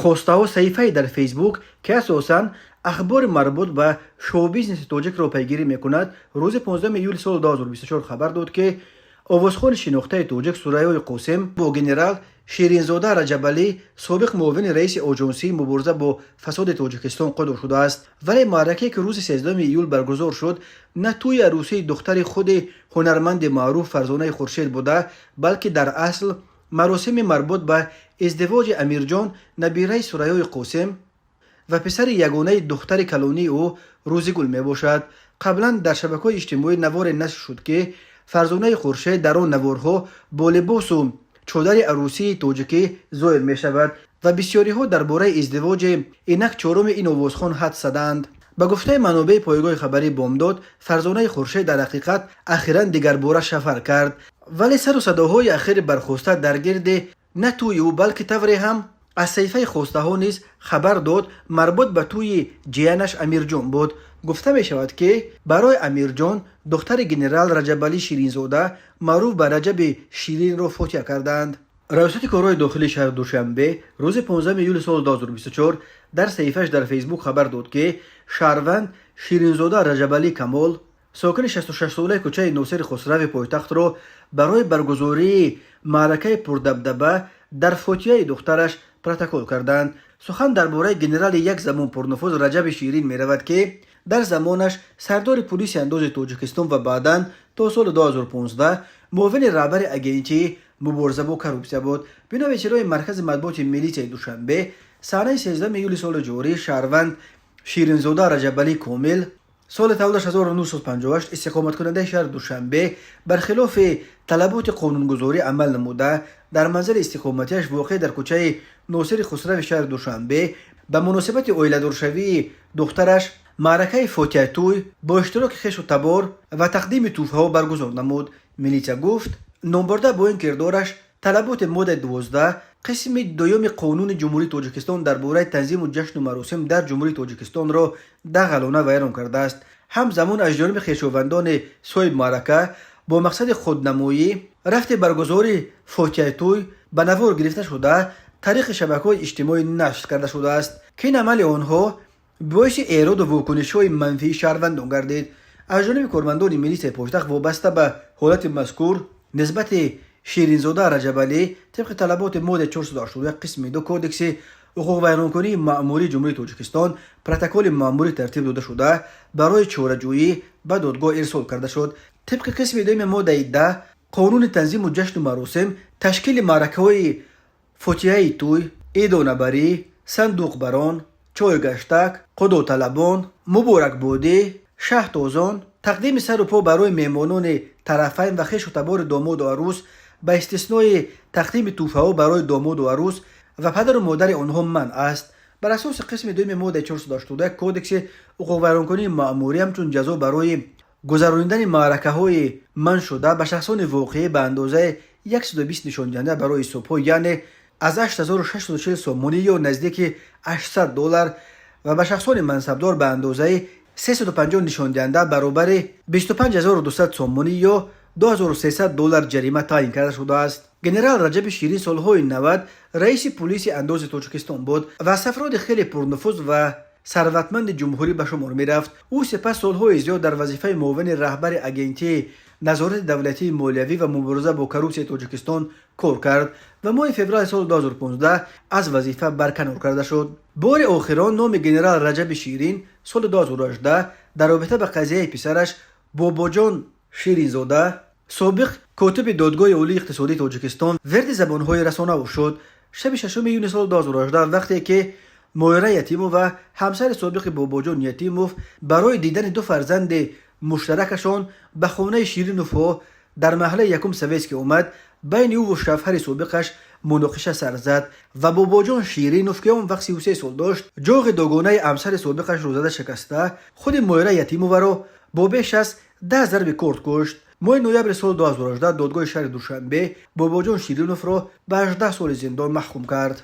Хостаҳо саҳифае дар Фейсбук, ки асосан ахбори марбут ба шоу-бизнеси тоҷикро пайгирӣ мекунад, рӯзи 15 июли соли 2024 хабар дод, ки овозхони шинохтаи тоҷик Сурайёи Қосим бо генерал Ширинзода Раҷабалӣ, собиқ муовини раиси Оҷонсии мубориза бо фасоди Тоҷикистон, қудо шудааст. Вале маъракае, ки рӯзи 13 июл баргузор шуд, на тӯи арӯсии духтари худи ҳунарманди маъруф Фарзонаи Хуршед буда, балки дар асл маросими марбут ба издивоҷи Амирҷон, набираи Сурайёи Қосим ва писари ягонаи духтари калонии ӯ Рӯзигул мебошад. Қаблан дар шабакаҳои иҷтимоӣ наворе нашр шуд, ки Фарзонаи Хуршед дар он наворҳо бо либосу чодари арӯсии тоҷикӣ зоҳир мешавад ва бисёриҳо дар бораи издивоҷи инак чоруми ин овозхон ҳадс заданд. Ба гуфтаи манобеи пойгоҳи хабарии Бомдод, Фарзонаи Хуршед дар ҳақиқат ахиран дигарбора шавҳар кард, вале сару садоҳои ахири бархоста дар гирди на тӯи ӯ, балки тавре ҳам аз саҳифаи Хостаҳо низ хабар дод, марбут ба тӯи ҷиянаш Амирҷон буд. Гуфта мешавад, ки барои Амирҷон духтари генерал Раҷабалӣ Ширинзода, маъруф ба Раҷаби Ширинро, фотиҳа карданд. Раёсати корҳои дохилии шаҳри Душанбе рӯзи 15 июли соли 2024 дар саҳифааш дар Фейсбук хабар дод, ки шаҳрванд Ширинзода Раҷабалӣ Камол, сокини 66-солаи кӯчаи Носири Хусрави пойтахтро барои баргузории маъракаи пурдабдаба дар фотиҳаи духтараш протокол карданд. Сухан дар бораи генерали як замон пурнуфуз Раҷаби Ширин меравад, ки дар замонаш сардори пулиси андози Тоҷикистон ва баъдан то соли 2015 муовини раҳбари Агентии мубориза бо коррупсия буд. Бино ба иттилои маркази матбуоти милитсияи Душанбе, санаи 13 июли соли ҷорӣ шаҳрванд Ширинзода Раҷабалӣ Комил, соли таваллудаш 1958, истиқоматкунандаи шаҳри Душанбе, бар хилофи талаботи қонунгузорӣ амал намуда, дар манзили истиқоматиаш, воқеъ дар кӯчаи Носири Хусрави шаҳри Душанбе, ба муносибати оиладоршавии духтараш маъракаи фотиҳатӯй бо иштироки хешу табор ва тақдими тӯҳфаҳо баргузор намуд. Милитсия гуфт, номбурда бо ин кирдораш талаботи моддаи 12 қисми дуюми Қонуни Ҷумҳурии Тоҷикистон дар бораи танзиму ҷашну маросим дар Ҷумҳурии Тоҷикистонро дағалона вайрон кардааст. Ҳамзамон аз ҷониби хешовандони соҳибмаърака бо мақсади худнамоӣ рафти баргузории фотиҳатӯй ба навор гирифта шуда, тариқи шабакаҳои иҷтимоӣ нашр карда шудааст, ки ин амали онҳо боиси эроду вокунишҳои манфии шаҳрвандон гардид. Аз ҷониби кормандони милитсияи пойтахт вобаста ба ҳолати мазкур нисбати Ширинзода Раҷабалӣ тибқи талаботи моддаи 481 қисми 2 Кодекси ҳуқуқвайронкунии маъмурии Ҷумҳурии Тоҷикистон протоколи маъмурӣ тартиб дода шуда, барои чораҷӯӣ ба додгоҳ ирсол карда шуд. Тибқи қисми дуюми моддаи 10 Қонуни танзиму ҷашну маросим, ташкили маъракаҳои фотиҳаи тӯй, идонабарӣ, сандуқбарон, чойгаштак, қудоталабон, муборакбодӣ, шаҳтозон, тақдими сару по барои меҳмонони тарафайн ва хешу табори домоду арӯс, ба истиснои тақдими тӯҳфаҳо барои домоду арӯс ва падару модари онҳо, манъ аст. Бар асоси қисми дуюми моддаи 481 Кодекси ҳуқуқвайронкунии маъмурӣ, ҳамчун ҷазо барои гузаронидани маъракаҳои манъшуда ба шахсони воқеӣ ба андозаи 120 нишондиҳанда барои ҳисобҳо, яъне аз 8640 сомонӣ ё наздики 800 доллар, ва ба шахсони мансабдор ба андозаи 350 нишондиҳанда, баробари 25 200 сомонӣ ё 2300 доллар, ҷарима таъин карда шудааст. Генерал Раҷаби Ширин солҳои 90 раиси пулиси андози Тоҷикистон буд ва аз афроди хеле пурнуфуз ва сарватманди ҷумҳурӣ ба шумор мерафт. Ӯ сипас солҳои зиёд дар вазифаи муовини раҳбари Агентии назорати давлатии молиявӣ ва мубориза бо коррупсияи Тоҷикистон кор кард ва моҳи феврали соли 2015 аз вазифа барканор карда шуд. Бори охирон номи генерал Раҷаби Ширин соли 2018 дар робита ба қазияи писараш Бобоҷон Ширинзода, собиқ котиби Додгоҳи Олии иқтисодии Тоҷикистон, верди забонҳои расонао шуд. Шаби 6 июни соли 2018, вақте ки Моира Ятимова, ҳамсари собиқи Бобоҷон Ятимов, барои дидани ду фарзанди муштаракашон ба хонаи Шириновҳо дар маҳаллаи якум Советский омад, байни ӯву шавҳари собиқаш муноқиша сар зад ва Бобоҷон Ширинов, ки он вақт 33 сол дошт, ҷоғи догонаи ҳамсари собиқашро зада шикаста, худи Моира Ятимоваро бо беш аз 10 зарби корд кушт. Моҳи ноябри соли 2018 додгоҳи шаҳри Душанбе Бобоҷон Шириновро ба 18 соли зиндон маҳкум кард.